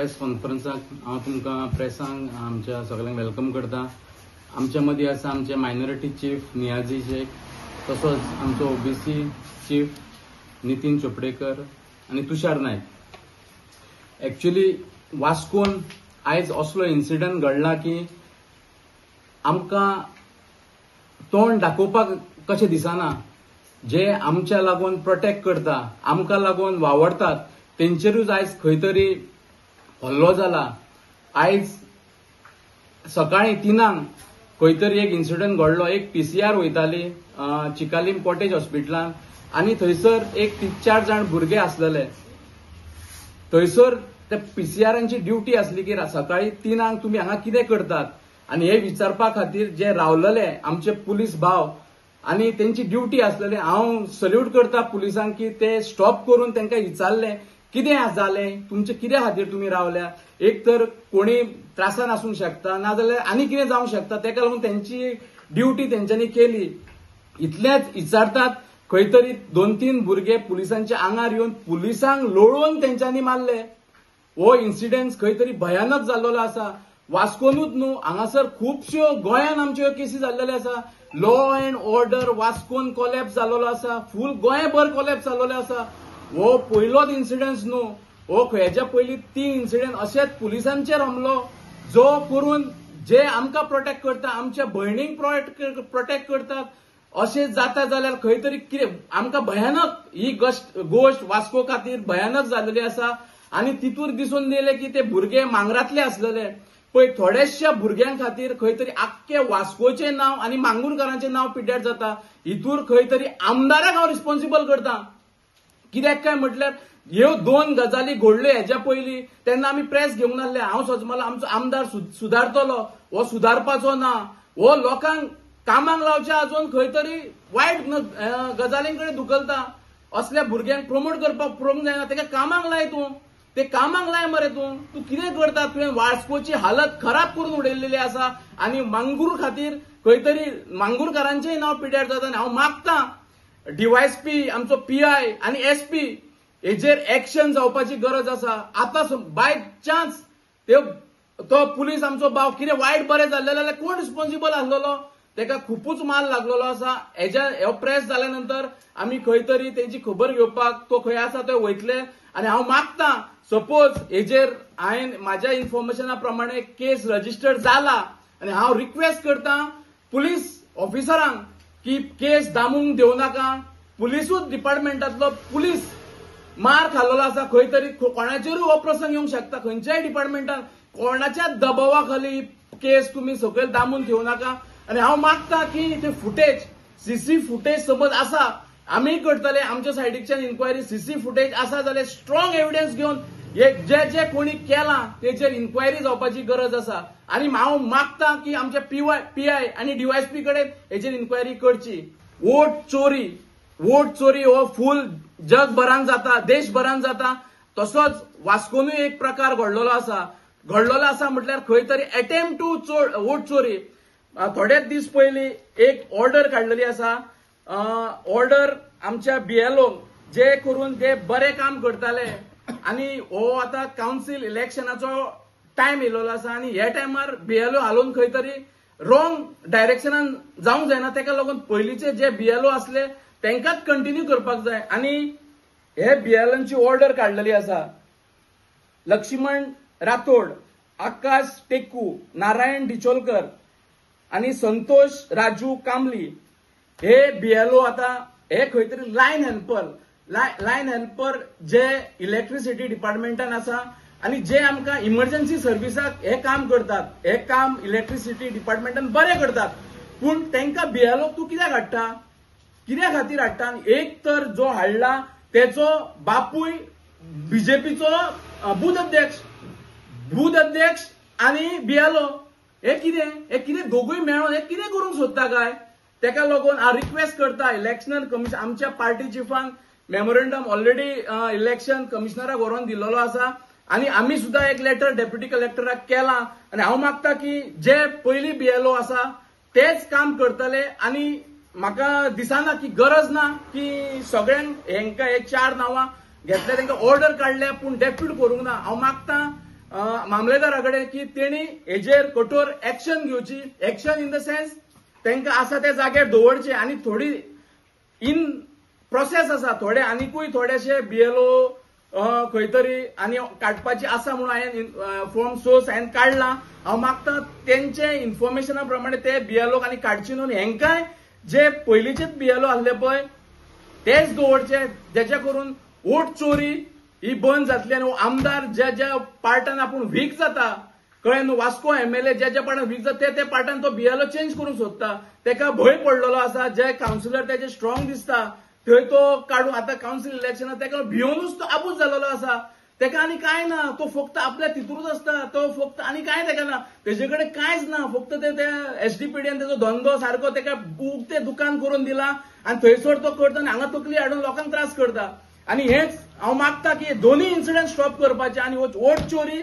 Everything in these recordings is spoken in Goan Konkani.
प्रेस कॉन्फरन्साक हांव तुमकां प्रेसांक आमच्या सगळ्यांक welcome करता. आमच्या मदीं आसा आमचे मायनॉरिटी चीफ नियाजी शेख, तसोच आमचो ओबीसी चीफ नितीन चोपडेकर आनी तुषार नायक. एक्चुअली वास्कोन आयज असलो इन्सिडंट घडला की आमकां तोंड दाखोवपाक कशें दिसना. जे आमच्या लागून प्रोटेक्ट करता, आमकां लागून वावरतात, तेंचेरूच आयज खंय तरी हल्लो जाला. आयज सकाळी 3 खंय तरी एक इन्सिडंट घडलो. एक पीसीआर वयताली चिकालीम कॉटेज हॉस्पिटलान आनी थंयसर एक 3-4 जाण भुरगे आसलेले. थंयसर त्या पीसीआरांची ड्युटी आसली की सकाळी 3 तुमी हांगा कितें करतात आनी हे विचारपा खातीर जे रावलेले आमचे पुलीस भाव आनी तेंची ड्युटी आसलेली. हांव सल्यूट करता पुलिसांक की ते स्टॉप करून तांकां विचारलें कितें जालें, तुमचे कित्या खातीर तुमी रावल्या. एक तर कोणी त्रासान आसूंक शकता, नाजाल्यार आनी कितें जावंक शकता, तेका लागून तेंची ड्युटी तेंच्यांनी केली. इतलेंच विचारतात खंय तरी 2-3 भुरगे पुलिसांच्या आंगार येवन पुलिसांक लोळोवन तेंच्यांनी मारले. हो इन्सिडंट खंय तरी भयानक जाल्लो आसा. वास्कोनूच न्हू, हांगासर खुबश्यो गोंयान आमच्यो केसी जाल्लेल्यो आसा. लॉ अँड ऑर्डर वास्कोन कोलॅप्स जाल्लो आसा, फूल गोंयभर कोलॅप्स जाल्लो आसा. हो पयलोच इन्सिडंट न्हू, हो हेच्या पयलीं 3 इन्सिडंट अशेच पुलिसांचेर हमलो जो करून जे आमकां प्रोटेक्ट करता, आमच्या भयणींक प्रोटेक्ट करतात, अशें जाता जाल्यार खंय तरी कितें आमकां भयानक ही गोश्ट वास्को खातीर भयानक जाल्लेली आसा. आनी तितूर दिसून येयलें की ते भुरगे मांगरांतले आसलेले. पळय थोड्याश्या भुरग्यां खातीर खंय तरी आख्खे वास्कोचें नांव आनी मांगुरकारांचें नांव पिड्ड्यार जाता. हितूर खंय तरी आमदाराक हांव रिस्पॉन्सिबल करता. कित्याक काय म्हटल्यार ह्यो 2 गजाली घडल्यो हेच्या पयलीं तेन्ना आमी प्रेस घेवंक नासले. हांव सोजमला आमचो आमदार सुदारतलो, हो सुदारपाचो ना, हो लोकांक कामाक लावचे अजून खंय तरी वायट गजालीं कडेन धुकलता. असल्या भुरग्यांक प्रमोट करपाक पळोवंक जायना. तेका कामाक लाय तूं, ते कामाक लाय मरे तूं, तूं कितें करता? तुवें वास्कोची हालत खराब करून उडयल्ली आसा आनी मांगूर खातीर खंय तरी मांगूरकारांचेय नांव पिड्ड्यार जाता. आनी हांव मागता डीवायएसपी, आमचो पीआय आनी एसपी हेजेर एक्शन जावपाची गरज आसा. आतां बाय चान्स तो पुलीस आमचो भाव कितें वायट बरें जाल्लें जाल्यार कोण रिस्पॉन्सिबल आसलेलो? तेका खुपूच माल लागलेलो आसा. हेज्या हो प्रेस जाल्या नंतर आमी खंय तरी तेंची खबर घेवपाक तो खंय आसा ते वयतले. आनी हांव मागता सपोज हेजेर हांवें म्हाज्या इन्फॉर्मेशना प्रमाणे केस रजिस्टर्ड जाला आनी हांव रिक्वेस्ट करता पुलीस ऑफिसरांक की केस दामूंक दिवं नाका. पुलिसूच डिपार्टमेंटांतलो पुलीस मार खाल्लो आसा. खंय तरी कोणाचेरूय हो प्रसंग येवंक शकता. खंयच्याय डिपार्टमेंटान कोणाच्या दबावा खाली केस तुमी सकयल दामून ठेवू नाका. आनी हांव मागता की ते फुटेज, सीसी फुटेज समज आसा, आमी करतले आमच्या सायडीकच्यान इन्क्वायरी. सीसी फुटेज आसा जाल्यार स्ट्रॉंग एविडन्स घेवन जे जे कोणी केलां तेचेर इन्क्वायरी जावपाची गरज आसा. आनी हांव मागता की आमच्या पीआय आनी डीवायएसपी कडेन हेचेर इन्क्वायरी करची. वोट चोरी हो फूल जगभरान जाता, देशभरान जाता. तसोच वास्कोनूय एक प्रकार घडलेलो आसा. घडलेलो आसा म्हटल्यार खंय तरी एटेम्प्ट टू वोट चोरी. थोडेच दीस पयलीं एक ऑर्डर काडलेली आसा. ऑर्डर आमच्या बीएलओ जे करून ते बरें काम करताले आनी हो आतां कावन्सील इलेक्शनाचो टायम येयलेलो आसा आनी ह्या टायमार बीएलओ हालोवन खंय तरी रॉंग डायरेक्शनान जावंक जायना. तेका लागून पयलींचे जे बीएलओ आसले तेंकांच कंटिन्यू करपाक जाय. आनी हे बीएलओची ऑर्डर काडलेली आसा. लक्ष्मण राठोड, आकाश टेकू, नारायण डिचोलकर आनी संतोष राजू कामली हे बीएलओ आतां हे खंय तरी लायन हेल्पर जे इलेक्ट्रिसिटी डिपार्टमेंटान आसा आनी जे आमकां इमर्जन्सी सर्विसाक हे काम करतात, हे काम इलेक्ट्रिसिटी डिपार्टमेंटान बरें करतात, पूण तांकां बीएलओ तूं कित्याक हाडटा, कित्या खातीर हाडटा? एक तर जो हाडला तेचो बापूय बीजेपीचो बूथ अध्यक्ष आनी बीएलओ हे कितें, हे कितें दोगूय मेळोन हे कितें करूंक सोदता काय? तेका लागून हांव रिक्वेस्ट करता इलेक्शन कमिशन, आमच्या पार्टी चिफान मेमोरेंडम ऑलरेडी इलेक्शन कमिशनराक व्हरोन दिल्लो आसा आनी आमी सुद्दां एक लेटर डेप्युटी कलेक्टराक केला. आनी हांव मागता की जे पयलीं बीएलओ आसा तेच काम करतले. आनी म्हाका दिसना की गरज ना की सगळ्यांक हेंका हे 4 नांवां घेतले, तांकां ऑर्डर काडल्या पूण डेप्यूट करूंक ना. हांव मागता मामलेदारा कडेन की तेणी हेजेर कठोर एक्शन घेवची. एक्शन इन the sense तांकां आसा त्या जाग्यार दवरचे आनी थोडी इन प्रोसेस आसा, थोडे आनिकूय थोडेशे बीएलओ खंय तरी आनी काडपाची आसा म्हणून हांवें फॉर्म सोर्स हांवें काडला. हांव मागता तेंचे इन्फॉर्मेशना प्रमाणे ते बीएलओ आनी काडचे न्हू, हेंकाय जे पयलींचेच बीएलओ आसले पळय तेच दवरचे, जेचे करून वोट चोरी ही बंद जातली. आनी आमदार ज्या ज्या पार्टान आपूण वीक जाता, कळ्ळें न्हू, वास्को एमएलए ज्या ज्या पार्टान वीक जाता ते पार्टान तो बीएलओ चेंज करूंक सोदता. तेका भंय पडलेलो आसा, जे कावन्सिलर तेजे स्ट्रॉंग दिसता थंय तो काडून आतां कावन्सील इलेक्शनाक तेका भियोनूच तो आबूज जालेलो आसा. तेका आनी कांय ना, तो फक्त आपल्या तितूरूच आसता, तो फक्त आनी कांय तेका ना, तेजे कडेन कांयच ना, फक्त ते एसडीपीडीन तेजो धंदो सारको तेका उक्तें दुकान करून दिला आनी थंयसर तो करता आनी हांगा तकली हाडून लोकांक त्रास करता. आनी हेंच हांव मागता की दोनूय इन्सिडंट स्टॉप करपाचे आनी वोट चोरी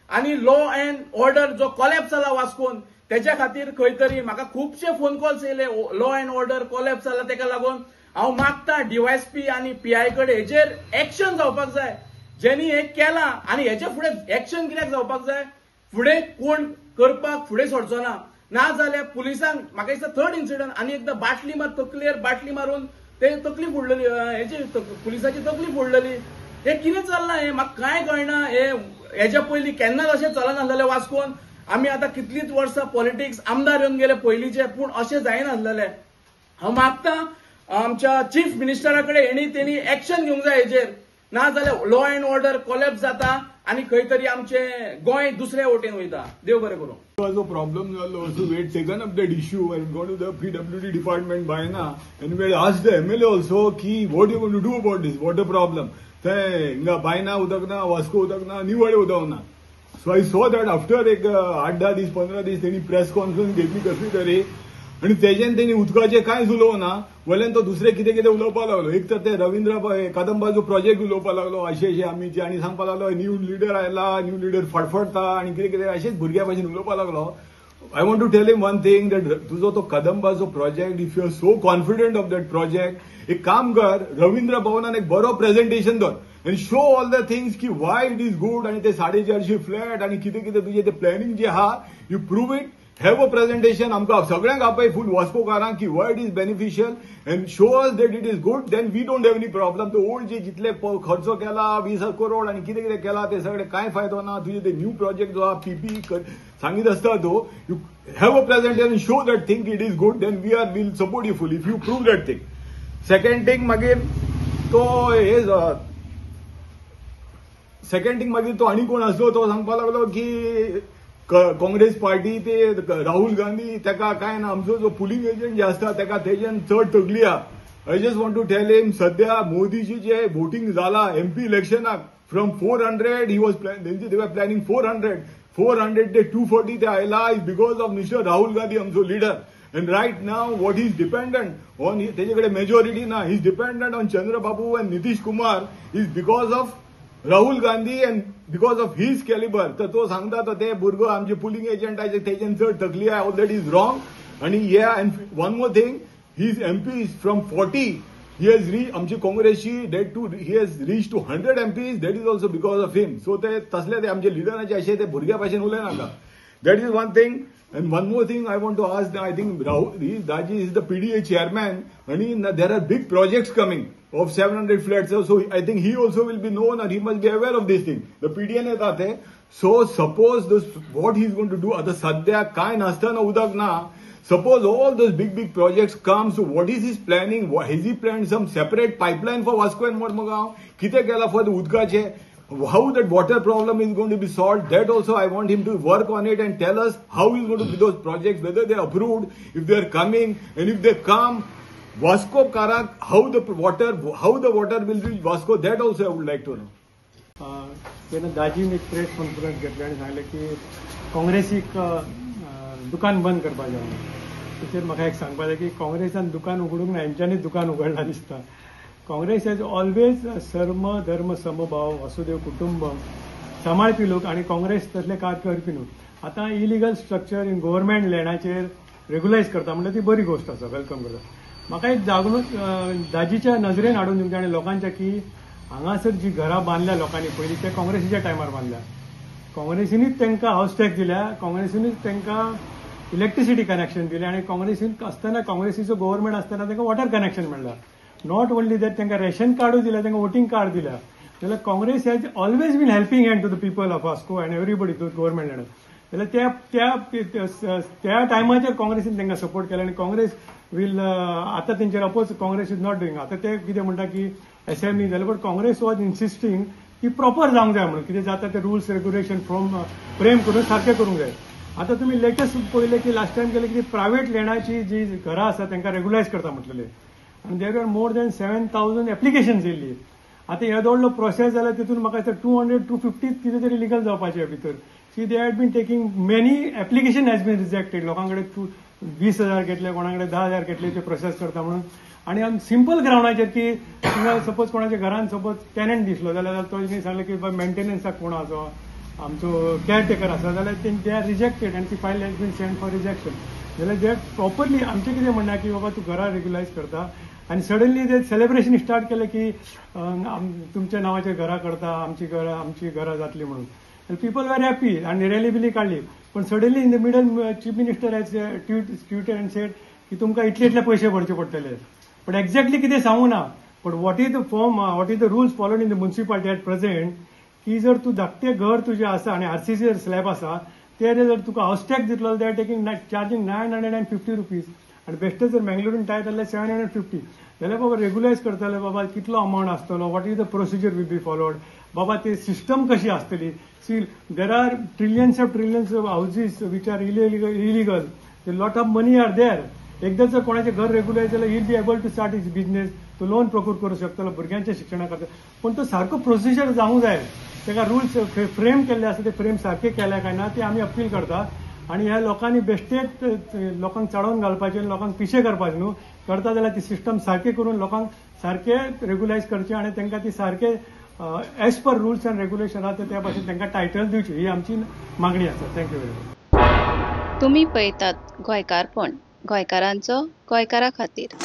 आनी लॉ अँड ऑर्डर जो कोलॅप्स जाला वास्कोन तेच्या खातीर खंय तरी म्हाका खुबशे फोन कॉल्स येयले, लॉ अँड ऑर्डर कोलॅप्स जाला, तेका लागून हांव मागता डीवायएसपी आनी पीआय कडेन हेजेर एक्शन जावपाक जाय. जेनी हें केलां आनी हेजे फुडें एक्शन कित्याक जावपाक जाय, फुडें कोण करपाक फुडें सरचो ना. ना जाल्यार पुलिसांक म्हाका दिसता थर्ड इन्सिडंट आनी एकदां बाटली मार तकलेर बाटली मारून ते तकली फोडलेली, हेजी पुलिसाची तकली फोडलेली. हें कितें चल्लां हें म्हाका कांय कळना. हे हेज्या पयलीं केन्नाच अशें चलनासलेलें वास्कोन. आमी आतां कितलींच वर्सां पॉलिटिक्स आमदार येवन गेले पयलींचे, पूण अशें जायनासलेलें. हांव मागता आमच्या चीफ मिनिस्टरा कडेन हेणी तेणी एक्शन घेवंक जाय हेजेर, ना जाल्यार लॉ अँड ऑर्डर कोलॅप्स जाता आनी खंय तरी आमचें गोंय दुसऱ्या वटेन वयता. देव बरें करूं. जो प्रॉब्लम जालो, so we had taken up that issue and gone to the PWD department Baina and we had asked the MLA also की what you going to do about this water problem. थंय हिंगा बायना उदक ना, वास्को उदक ना, निवळे उदक ना. So I saw that after एक 8-10 दीस 15 दीस तेणी प्रेस कॉन्फरन्स घेतली कसली तरी आनी तेज्यान तेणी उदकाचें कांयच उलोवना, वयल्यान तो दुसरें कितें कितें उलोवपाक लागलो. एक तर ते रविंद्र कदंबाचो प्रोजेक्ट उलोवपाक लागलो, अशें अशें आमी आनी सांगपाक लागलो न्यू लिडर आयला, न्यू लिडर फडफडटा आनी कितें कितें अशेंच भुरग्यां भाशेन उलोवपाक लागलो. I want to tell him one thing that तुजो तो कदंबाचो project, if you are so confident of that project, एक काम कर, रविंद्र भवनान एक बरो प्रेजेंटेशन दवर आनी शो ऑल the things की why it is good आनी ते 450 फ्लॅट आनी कितें कितें तुजें ते प्लॅनिंग जें आहा, you prove it. Have a presentation, आमकां सगळ्यांक आपय फूल वास्कोकारांक की why it is beneficial and show us that it is good, then we don't have any problem. ते ओल्ड जे जितले खर्चो केला 20 करोड आनी कितें कितें केला ते सगळे कांय फायदो ना. तुजे ते न्यू प्रोजेक्ट जो आहा पीपी सांगीत आसता तो, you have a presentation, show that thing it is good, then we are will support you full if you prove that thing. Second thing मागीर तो हे सेकंड थिंग मागीर तो आनी कोण आसलो तो सांगपाक लागलो की काँग्रेस पार्टी ते राहुल गांधी तेका काय ना, आमचो जो पुलिंग एजंट जे आसता तेका तेजेन चड तकली आहा. I just want to tell him सध्या मोदीची जे वोटिंग जाला एमपी इलेक्शनाक from 400 he was तेंचे they were planning 400 ते 240 ते आयला is because of mister Rahul Gandhi आमचो leader. And right now what is dependent on तेजे कडेन मेजॉरिटी ना, he is dependent on Chandrababu and Nitish Kumar is because of Rahul Gandhi and because of his calibre. तर तो सांगता तो ते भुरगो आमचे पुलिंग एजंटाचे तेजेन चड तकली आहा, ऑल that is wrong. आनी हे and one more thing, his MPs from 40 he has reach आमची काँग्रेसची that to he has reach to 100 MPs, that is also because of him. So ते तसले ते आमचे लिडराचे अशे ते भुरग्या भाशेन उलयनाका. That is one thing. And one more thing I want to ask, I think Rahul Daji is the PDA chairman and there are big projects coming of 700 flats. So I think he also will be known and he must be aware of this thing. The PDA ने जाते. So suppose this what he is going to do, आता सध्या काय नासतना उदक ना, suppose all those big big projects come, so what is his planning? Has he planned some separate pipeline for Vasco and Mormugao? कितें केला for the उदकाचे? How that water problem is going to be solved, that also I want him to work on it and tell us how he's going to be those projects, whether they are approved, if they are coming, and if they come, Vasco Karak, how the water will reach Vasco, that also I would like to know. तेन्ना दाजीन एक प्रेस कॉन्फरन्स घेतली आनी सांगलें की काँग्रेसीक दुकान बंद करपाक जाय म्हणून. तेचेर म्हाका एक सांगपाक जाय की काँग्रेसान दुकान उगडूंक ना, हेंच्यांनी दुकान उगडलां दिसता. काँग्रेस हॅज ऑलवेज सर्म धर्म समभाव वसुदेव कुटुंबम सांबाळपी लोक आनी काँग्रेस तसले कांय करपी न्हू. आतां इलिगल स्ट्रक्चर इन गव्हर्मेंट लँडाचेर रेगुलायज करता म्हणल्यार ती बरी गोश्ट आसा, welcome करता. म्हाका एक जागृत दाजीच्या नजरेन हाडून दिवंक आनी लोकांच्या की हांगासर जी घरां बांदल्या लोकांनी पयलीं ते काँग्रेसीच्या टायमार बांदल्या, काँग्रेसीनूच तांकां हावस टॅक्स दिल्या, काँग्रेसीनूच तांकां इलेक्ट्रिसिटी कनेक्शन दिलें आनी काँग्रेसीन आसतना, काँग्रेसीचो गव्हर्मेंट आसतना तांकां वॉटर कनेक्शन मेळ्ळा. Not only that, तांकां रेशन कार्डूय दिल्या, तांकां वोटींग कार्ड दिल्या. जाल्यार Congress has always been helping hand to the people of Vasco and everybody to government leader. जाल्यार त्या त्या त्या टायमाचेर काँग्रेसीन तांकां सपोर्ट केला आनी काँग्रेस वील आतां तेंचेर oppose Congress is not doing. आतां ते कितें म्हणटा की एसएमई जालें, बट काँग्रेस वॉज इन्सिस्टींग की प्रॉपर जावंक जाय म्हणून कितें जाता ते रुल्स रेग्युलेशन फ्रॉम फ्रेम करून सारकें करूंक जाय. आतां तुमी लेटस्ट पळयलें की लास्ट टायम केलें की प्रायवेट लँडाची जी घरां आसा तांकां रेगुलायज करता म्हटलेलें आनी there are more than 7,000 applications येयल्ली. आतां येदो व्हडलो प्रोसेस जाल्यार तितून म्हाका दिसता 200 250 कितें तरी लिगल जावपाचें भितर. See, they had been taking many application has been rejected. लोकां कडेन 20,000 घेतले, कोणा कडेन 10,000 घेतले ते प्रोसेस करता म्हणून. आनी सिंपल ग्रावंडाचेर की सपोज कोणाच्या घरान सपोज टेनंट दिसलो जाल्यार तो सांगलें की मेंटेनन्साक कोण आसा, आमचो केअरटेकर आसा, जाल्यार they are rejected आनी ती file has been send for rejection. जाल्यार they properly आमचें कितें म्हणणें की बाबा तूं घरां रेगुलायज करता आनी सडनली ते सेलिब्रेशन स्टार्ट केलें की तुमच्या नांवाचेर घरां करता, आमची घरां जातली म्हणून. पीपल वर हॅपी आनी रॅली बिली काडली. पण suddenly in the middle chief minister has tweeted and said की तुमकां इतले इतले पयशे भरचे पडटले. पण एक्झॅक्टली कितें सांगू ना, but what is the form, what is the rules followed in the municipality at present की जर तूं धाकटें घर तुजें आसा आनी आरसीसी जर स्लॅब आसा ते जर तुका हावस टॅक्स दितलो they are taking charging 950 rupees आनी बेश्टे जर मँगलोरीन टायत जाल्यार 750. जाल्यार बाबा रेगुलायज करतले बाबा कितलो अमावंट आसतलो, what is the procedure will be followed, बाबा ती सिस्टम कशी आसतली. See, there are trillions of trillions of houses which are illegal, lot of money are there. एकदां जर कोणाचें घर रेगुलायज जाल्यार he'll be able to start his business, तो लोन प्रोक्यूर करूं शकतलो भुरग्यांच्या शिक्षणा खातीर. पूण तो सारको प्रोसिजर जावंक जाय, ताका रुल्स फ्रेम केल्ले आसा ते फ्रेम सारके केल्या काय ना ते आमी अपील करता. आनी ह्या लोकांनी बेश्टेच लोकांक चाळोवन घालपाचें, लोकांक पिशे करपाचें न्हू, करता जाल्यार ती सिस्टम सारकी करून लोकांक सारकें रेगुलायज करचें आनी तांकां ती सारकें as per rules and regulation आसा त्या भाशेन तांकां टायटल दिवची ही आमची मागणी आसा. Thank you very much. तुमी पळयतात गोंयकारपण, गोंयकारांचो गोंयकारा खातीर.